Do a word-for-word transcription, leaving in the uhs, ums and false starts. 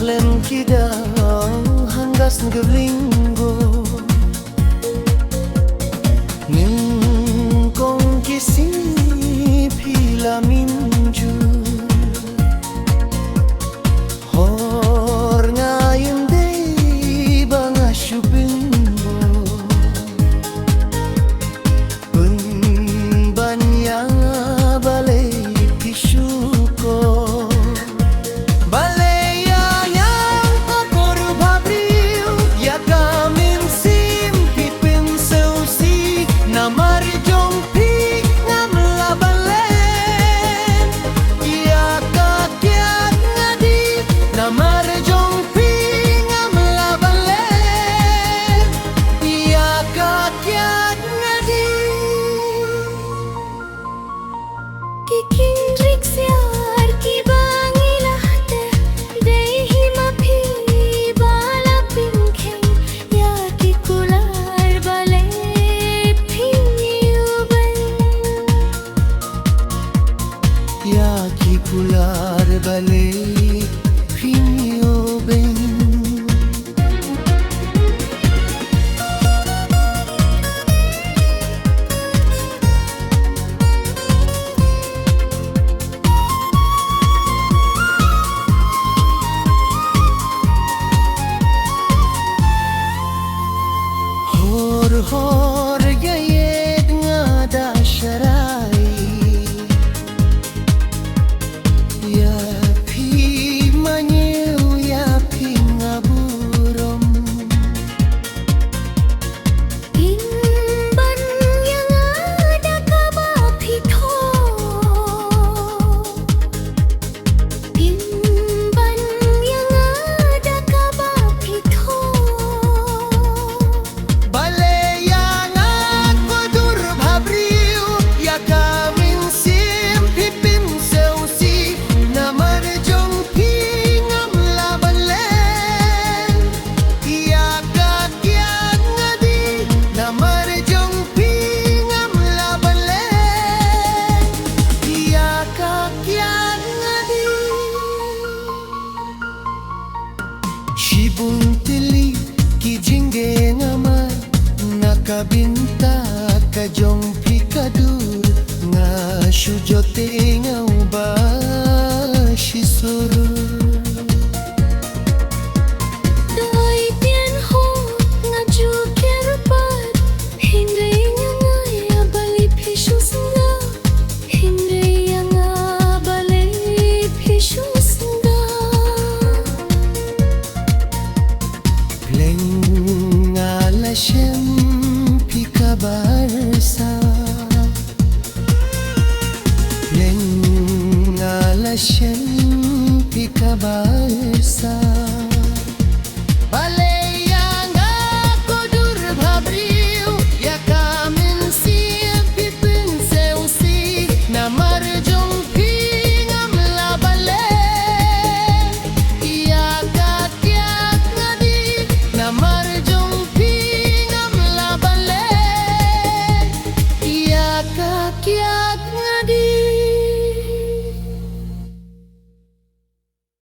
Lem ki daw hanggas ngewlinggo. Nyngkong ki sngi phi la mynjur. Hor nga im dei ba nga shu pynbor. Pynban ïa nga balei phi shu kor. Balei ïa nga, nga kor bhabriew, ïa ka mynsiem phi pynsngewsih. Namar jong phi ngam lah ban len ïa ka kiad nga dih. Namar jong phi ngam lah ban len ïa ka kiad nga dih. Ki khynriak siar kiba ngi lah teh, dei hi ma phi ba la pynkheiñ. Ïa ki kular balei phi ñiewbeiñ. Ïa ki kular balei phi ñiewbeiñ. Hor hor ïa ïeit nga da sharai. Ïa phi ma ñiew, ïa phi nga burom. Pynban ïa nga da kaba phi thoh. Pynban ïa nga da kaba phi thoh. Balei ïa nga ko dur bhabriew, ïa ka mynsiem phi pynsngewsih. Namar jong phi ngam lah ban len ïa ka kiad nga dih. Namar jong phi ngam lah ban len ïa ka kiad nga dih. Shibun tylli ki jingeh nga mad na ka bynta ka jong phi ka dur. Nga shu jot ïa nga uba shisur.